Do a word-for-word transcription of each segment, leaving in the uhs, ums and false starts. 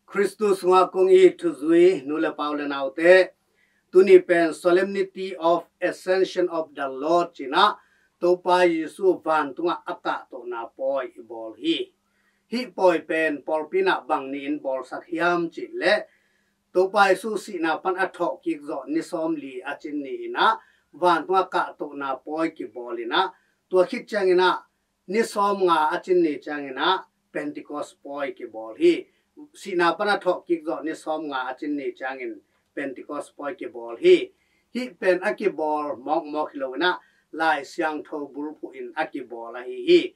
Khristu sungah kong it thuzui nu le pau le naute, tuni pen Solemnity of Ascension of the Lord cinah Topa Jesu vantungah a kahtohna pawi i bawl hi. Hih pawi pen pawlpi inah bang ni-in bawlsak hiam cih leh Topa Jesu sihna pan a thawhkik zawh ni sawmli a cin ni inah vantungah kahtohna pawi kibawl inah tua khit cianginah ni sawmnga a cin ni cianginah Pentecost pawi kibawl hi. Sihna pan a thawhkik zawh ni sawmnga a cin ni ciangin Pentecost pawi kibawl hi. Hih pen a kibawl mawkmawk hi lo inah Lai Siangtho bulphuh in a kibawl ahi hi.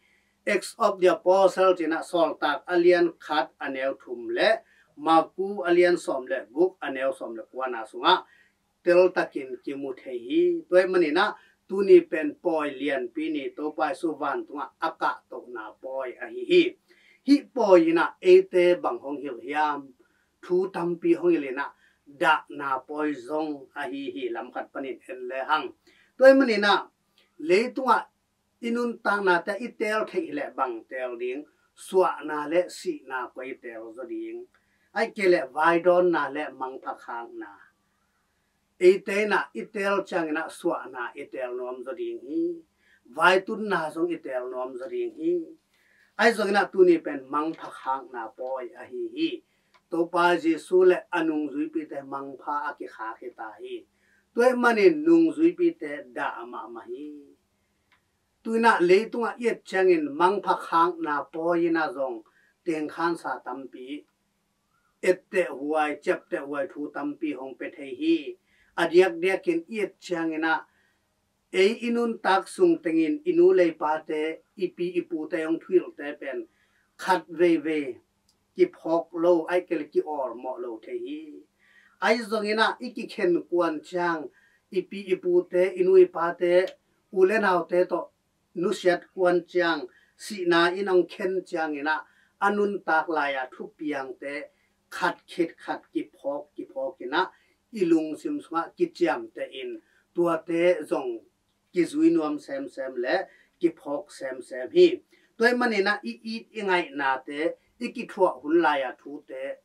Acts of the Apostle cinah Sawltak a lian khat a neu thum le Maku a lian sawm le guk a neu sawm le kuana sungah teltakin kimu thei hi. Tua ahih maninah tuni pen pawi lianpi ni Topa Jesu vantungah a kahtohna pawi ahi hi. Hih pawi inah eite bang hong hilh hiam? Thu tampi hong hilh inah dahna pawi zong ahi hi. Lamkhat panin en lehang, tua ahih maninah leitungah i nuntaknate i teel theih hileh bang teel ding? Suahna le sihna kua i teel zaw ding? Ahih kei leh vaidawnna le mangpha khakna. Eite inah i teel cianginah suahna i teel nuam zaw ding hi. Vaitunna zong i teel nuam zaw ding hi. Ahi zonginah tuni pen mangpha khakna pawi ahi hi. Topa Jesu le a nungzuipite mangpha a kikhak hi ta hi. Tua ahih manin nungzuipite dah mahmah hi. Tu inah leitungah i et ciangin mangpha khakna pawi inah zong tengkhansa tampi etteh huai, ciapteh huai thu tampi hong pia thei hi. A diakdiakin i et cianginah ei i nuntak sung tengin i nu le i pate, i pi i pute hong thuhilhte pen khat veivei kiphawk lo, ahih kei leh ki-awlmawh lo thei hi. Ahi zonginah i kikhen kuan ciang i pi i pute, i nu i pate, u le naute tawh nusiat kuan ciang sihna in hong khen cianginah a nuntak lai-a thupiangte khat khit khat kiphawk kiphawk inah i lungsim sungah kiciamteh in tuate zong kizui nuam semsem le kiphawk semsem hi. Tua ahih maninah i it i ngaihnate, i kithuah hun lai-a thute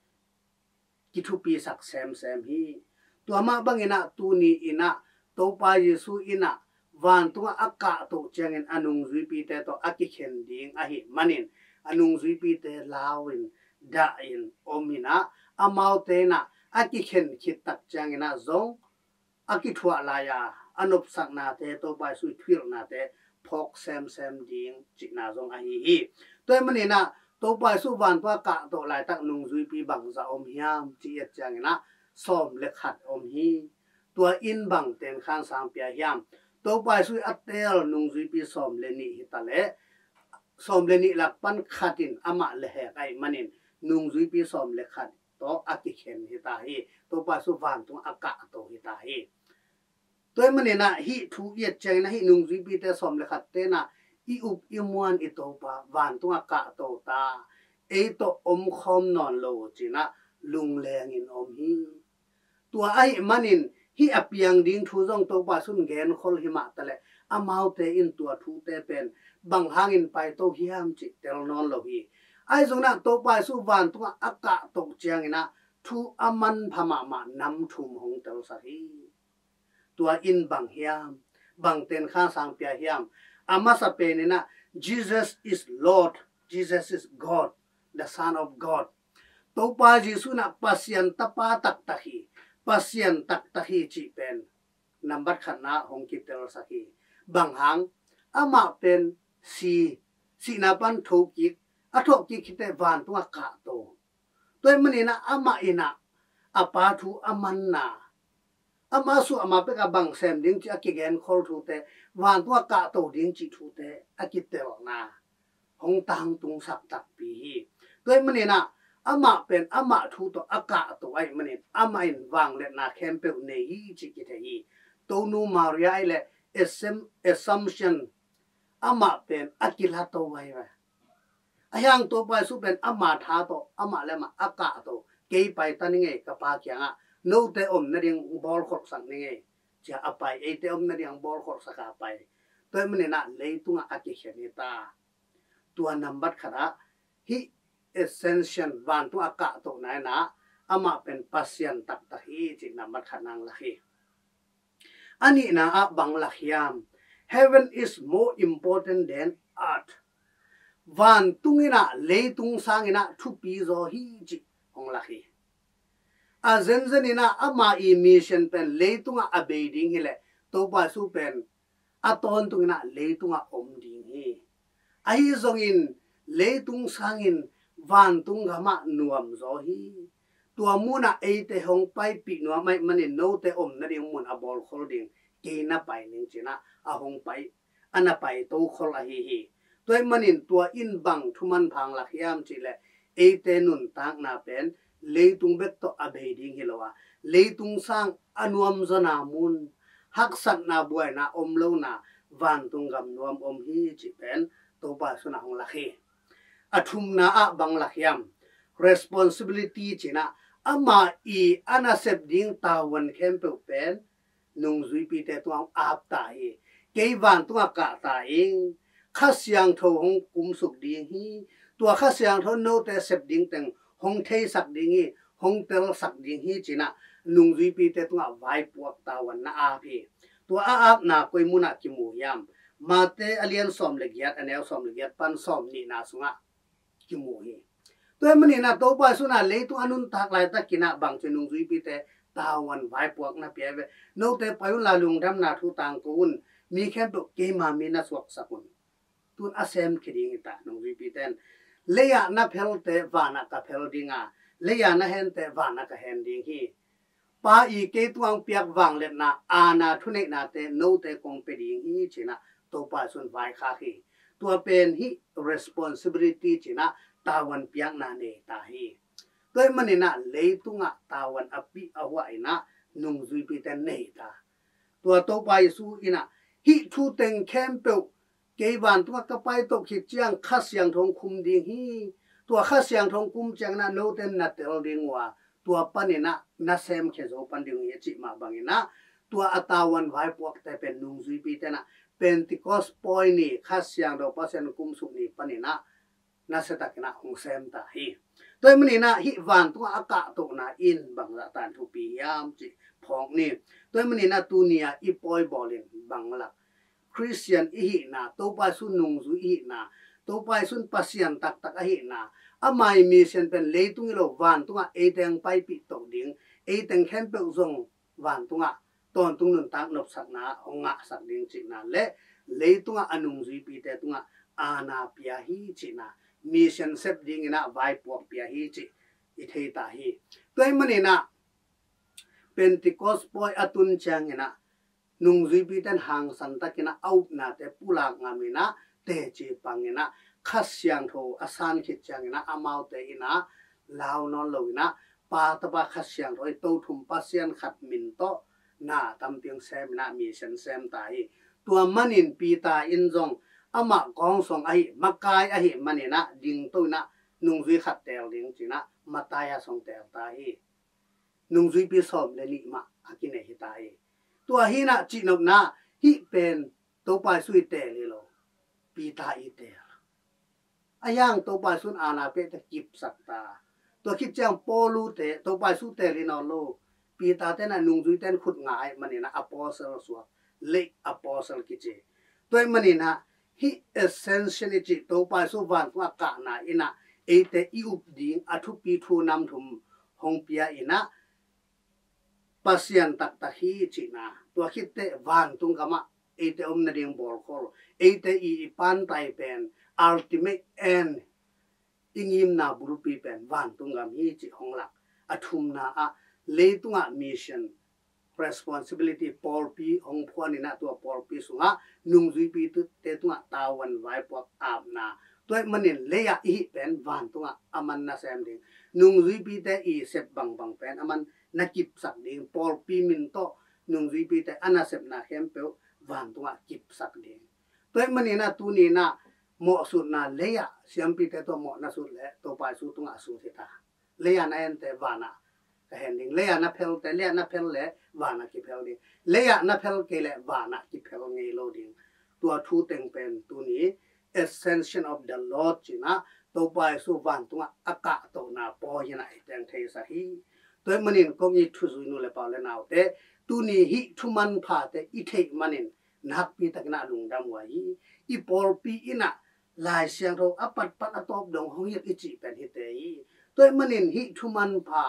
kithupisak semsem hi. Tua mah banginah tuni inah Topa Jesu inah vantungah a kahtoh ciangin a nungzuipite tawh a kikhen ding ahih manin a nungzuipite lau in, dah in, om inah amaute inah a kikhen khit tak cianginah zong a kithuah lai-a a nopsaknate, Topa Jesu i thuhilhnate phawk semsem ding cihna zong ahi hi. Tua ahih maninah Topa Jesu vantungah kahtoh laitak nungzuipi bangzah om hiam cih i et cianginah sawm le khat om hi. Tua in bang tenkhansang pia hiam? Topa Jesu i a teel nungzuipi sawm le nih hi ta leh sawm le nih lak pan khat in amah lehhek ahih manin nungzuipi sawm le khat tawh a kikhen hi ta hi. Topa Jesu vantungah a kahto hi ta hi. Tua ahih maninah hih thu i et cianginah hih nungzuipite sawm le khatte inah i up i muan i Topa vantungah kahto ta, ei tawh omkhawm nawn lo cinah lunglengin om hi. Tua ahih manin hih a piang ding thu zong Topa Jesu in genkhol hi mah ta leh amaute in tua thute pen bang hangin paito hiam cih tel nawn lo hi. Ahi zonginah Topa Jesu vantungah a kahtoh cianginah thu a manpha mahmah nam thum hong telsak hi. Tua in bang hiam? Bang tenkhansang pia hiam? A masa peninah Jesus is Lord, Jesus is God, the Son of God. Topa Jesu inah Pasian Tapa taktak hi, Pasian taktak hi cih pen nambat khatna hong kitelsak hi. Bang hang? Amah pen si, sihna pan thokik, a thawhkik khit teh vantungah kahto. Tua ahih maninah amah inah a Pa thu a manna, ama suah ama pekah bang sem ding cih a kigenkhol thute, vantungah kahto ding cih thute a kitelna hong tangtungsak takpi hi. Tua ahih maninah amah pen amah thu tawh a kahto ahih manin amah in vangliatna khempeuh nei hi cih kithei hi. Tonu Maria ahih leh Assumption, amah pen a kilato ahi ve. Ahi hang Topa Jesu pen ama tha tawh amah le amah a kahto. Kei paita ning ei ka Pa kiangah, note om nading bawlkholhsak ning ei, ci-a a pai, eite om nading bawlkholhsak a pai. Tua ahih maninah leitungah a kikhen hi ta. Tua nambat khatah hih ascension, vantung a kahtohna in ah amah pen Pasian taktak hi cih nambat khat na hong lak hi. A nihna ah bang lak hiam? Heaven is more important than earth. Vantung in ah leitung sang in ah thupi zaw hi cih hong lak hi. A zenzen in ah ama i mission pen leitungah a bei ding hileh Topa Jesu pen a tawntung in ah leitungah om ding hi. Ahi zongin leitung sangin vantung gamah nuam zaw hi. Tua munah eite hong paipih nuam ahih manin note om nading mun a bawlkhol ding, kei na pai ning ci-in ah a hong pai, a na pai tokhol ahi hi. Tua ahih manin tua in bang thuman pha hong lak hiam cih leh eite nuntakna pen leitung bek tawh a bei ding hi lo a, leitung sang a nuamzawna mun, haksatna buaina om lona vantung gam nuam om hi cih pen Topa Jesu in ah hong lak hi. A thumna ah bang lak hiam? Responsibility ci-in ah ama i a nasep ding tavuan khempeuh pen nungzuipite tungah hong ap ta hi. Kei vantungah kah ta ing, Kha Siangtho hong kumsuk ding hi. Tua Kha Siangtho note sep ding teng hong theisak ding hi, hong telsak ding hi ci-in ah nungzuipite tungah vaipuak tavuan na ap hi. Tua a apna koi munah kimu hiam? Mate a lian sawm le giat, a neu sawm le giat pan sawm nihna sungah kimu hi. Tua ahih manin ah Topa Jesu in ah leitung a nuntak laitakin ah bang ci, nungzuipite tavuan vaipuak na pia hi ve. Note pai unla lungdamna thu tangko un, mi khempeuh keima mi na suaksak un. Tun a sem khia ding hi ta, nungzuipite in. Lei-ah na phelte vanah ka phel ding a, lei-ah na hente vanah ka hen ding hi. Pa i kei tungah hong piak vangliatna, aana, thuneihnate note kong pia ding hi ci-in ah Topa Jesu in vaikhak hi. Tua pen hih responsibility ci-in ah tavuan piakna nei ta hi. Tua ahih manin ah leitungah tavuan a pih a huah in ah nungzuipite nei ta. Tua Topa Jesu in ah hih thu teng khempeuh kei vantungah ka pai toh khit ciang Kha Siangtho hong khum ding hi. Tua Kha Siangtho hong kum ciangin ah note na tel ding uh a, tua panin ah na sem khia zo pan ding uh hi a cih mah bangin ah tua a tavuan vaipuakte pen nungzuipite in ah Pentecost pawi ni, Kha Siangtho Pasian kumsuk ni panin ah nasia takin ah hong sem ta hi. Tua ahih manin ah hih vantungah a kahtohna in bangzah tan thupi hiam cih phawk ni. Tua ahih manin ah tuni-a i pawi bawlin bang lak Khristian i hihna, Topa Jesu nungzui i hihna, Topa Jesu in Pasian taktak ahihna, ama i mission pen leitung hi lo vantungah eite hong paipih toh ding, eite khempeuh zong vantungah tawntung nuntak nopsakna hong ngahsak ding cihna le leitungah a nungzuipite tungah aana pia hi cihna, mission sep dingin ah vaipuak pia hi cih i thei ta hi. Tua ahih manin ah Pentecost pawi a tun ciangin ah nungzuipite in hangsan takin ah a upnate pulak ngamin ah teci pangin ah Kha Siangtho a san khit ciangin ah amaute in ah lau nawn loin ah Pa, Tapa, Kha Siangtho i Tothum Pasian khat min tawh na tampi hong semin ah mission sem ta hi. Tua manin Peter in zong amah kawngsong ahi, makai ahih manin ah dingto in ah nungzui khat teel ding ci-in ah Matthias hong teel ta hi. Nungzuipi sawm le nih mah a kinei hi ta hi. Tua hi in ah cihnopna hih pen Topa Jesu i teel hi lo, Peter i teel. A hiang Topa Jesu in aana piate kipsak ta. Tua khit ciang Paulute, Topa Jesu teel hi nawn lo, Peter te in ah nungzuite in khut nga ahih manin ah apostle suak, late apostle kici. Tua ahih manin ah hih ascension i cih Topa Jesu vantung a kahna in ah eite i up ding a thupi thu nam thum hong pia in ah Pasian taktak hi cihna, tua khit teh vantung gamah eite om nading bawlkhol, eite i, i pantai pen ultimate end, i ngimna bulpi pen vantung gam hi cih hong lak. A thumna ah leitungah mission responsibility, pawlpi hong phuan in ah tua pawlpi sungah nungzuipite tungah tavuan vaipuak apna. Tua ahih manin lei-ah i hih pen vantungah a man na sem ding. Nungzuipite i sep bangbang pen a man na kipsak ding. Pawlpi min tawh nungzuipite a nasepna khempeuh vantungah kipsak ding. Tua ahih manin ah tuni in ah mawhsutna lei-ah siampite tawh mawh na sut leh Topa Jesu tungah sut hi ta. Lei-ah na hente vanah ka hen ding. Lei-ah na phelte, lei-ah na phel leh vanah kiphel ding. Lei-ah na phel kei leh vanah kiphel ngei lo ding. Tua thu teng pen tuni Ascension of the Lord cihna, Topa Jesu vantungah a kahtohna pawi in ah i teng theisak hi. Tua ahih manin kong it thuzui nu le pa u le naute, tuni hih thu manphate i theih manin nakpi takin ah lungdam uh ahi hi. I pawlpi in ah Lai Siangtho a patpat a tawp dong hong hilh i cih pen hite hi. Tua ahih manin hih thu manpha,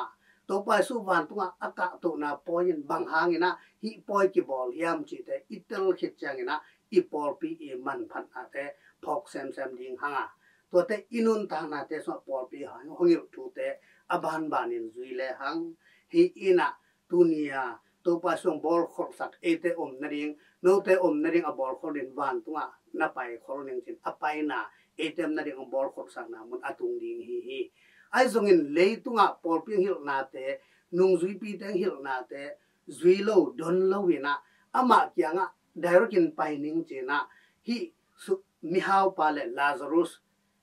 Topa Jesu vantungah a kahtohna pawi in bang hangin ah hih pawi kibawl hiam cihte i tel khit ciangin ah i pawlpi i manphatnate phawk semsem ding hang a, tuate i nuntaknate sungah pawlpi hong hilh thute a banbanin zui le hang. Hih in ah tuni a Topa Jesu hong bawlkholhsak eite om nading, note om nading a bawlkholh ding, vantungah na paikhol ning cin a paina eite om nading hong bawlkholhsakna mun a tung ding hi hi. Ahi zongin leitungah pawlpi hong hilhnate, nungzuipite hong hilhnate zui lo, don lo in ah amah kiangah direct in pai ning cin ah hih su-, mihaupa le Lazarus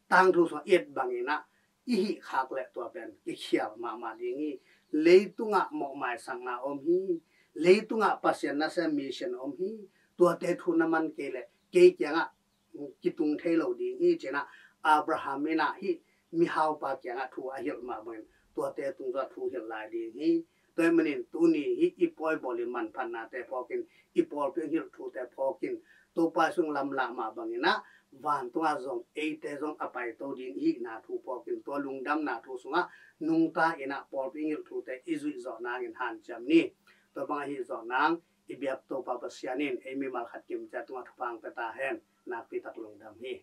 tangthu sungah i et bangin ah i hih khak leh tua pen kikhial mahmah ding hi. Leitungah mawhmaisakna om hi. Leitungah Pasian nasem mission om hi. Tuate thu na man kei leh kei kiangah kitung thei lo ding hi cin ah Abraham in ah hih mihaupa kiangah thu a hilh mah bangin tuate tung zong thu hilh lai ding hi. Tua ahih manin tuni hih i pawi bawl i manphatnate phawkin, i pawlpi hong hilh thute phawkin, Topa Jesu hong lamlah mah bangin ah vantungah zong eite zong a paito ding i hihna thu phawkin, tua lungdamna thu sungah nungta in ah pawlpi hong hilh thute i zuih zawh nangin hanciam ni. Tua bang ahi zawh nang i biak Topa Pasian in ei mimal khat kimciat tungah thupha hong pia ta hen. Nakpi tak lungdam hi.